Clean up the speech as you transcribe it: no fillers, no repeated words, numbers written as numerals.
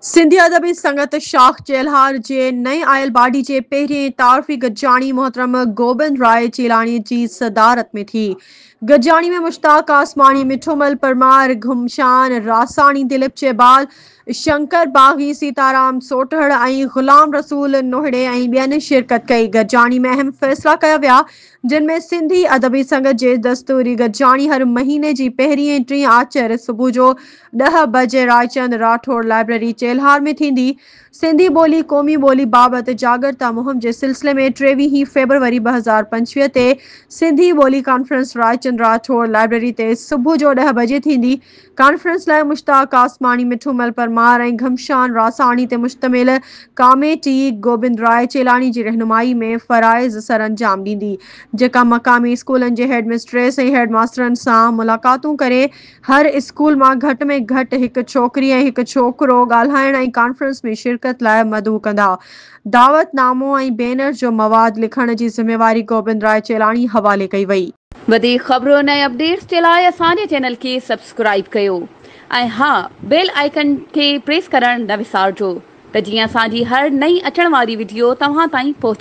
سنڌي ادبي سنگت شاخ چيلهار جي نئين آيل باڊي جي پهرين تعارفي گڏجاڻي محترم گوبند راء چيلاڻي جي صدارت ۾ ٿي. گڏجاڻي ۾ مشتاق آسماڻي، مٺومل پرمار، گهمشان راساڻي، دليپ چيبال، شنڪر باغي، سيتارام سوٽهڙ ۽ غلام رسول نوهڙي ۽ ٻين شرڪت ڪئي. گڏجاڻي ۾ اهم فيصلا ڪيا ويا، جن ۾ سنڌي ادبي سنگت جي دستوري گڏجاڻي هر مهيني جي پهرين ۽ ٽين آچر صبح جو ڏهه بجي رائچند راٺوڙ لائبريري چيلهار ۾ ٿيندي. سنڌي ٻولي قومي ٻولي بابت جاڳرتا مهم جي سلسلي ۾ ٽيويهين فيبروري 2025 تي سنڌي ٻولي ڪانفرنس رائچند راٺوڙ لائبريري تي صبح جو ڏهه بجي ٿيندي. ڪانفرنس لاء مشتاق آسماڻي، مٺومل پرمار ۽ گهمشان راساڻي تي مشتمل ڪاميٽي گوبند راء چيلاڻي جي رهنمائي ۾ فرائض سرانجام ڏيندي، جيڪا مقامي اسڪولن جي هيڊ مسٽريس ۽ هيڊ ماسترن سان ملاقاتون ڪري هر اسڪول مان گهٽ ۾ گهٽ هڪ ڇوڪري ۽ هڪ ڇوڪرو ڳالهائڻ ۽ ڪانفرنس ۾ شرڪت لاء مدعو ڪندا. دعوت نامو ۽ بينر جو مواد لکڻ جي ذميواري گوبند راء چيلاڻي حوالي ڪئي وئي. وڌيڪ خبرن ۽ اپڊيٽس جي لاء اسان جي چينل کي سبسڪرائيب ڪيو ۽ ها بيل آئيڪن کي پريس ڪرڻ نه وسارجو ته جيئن اسان جي هر نئين اچڻ واري وڊيو توهان تائين پهچي.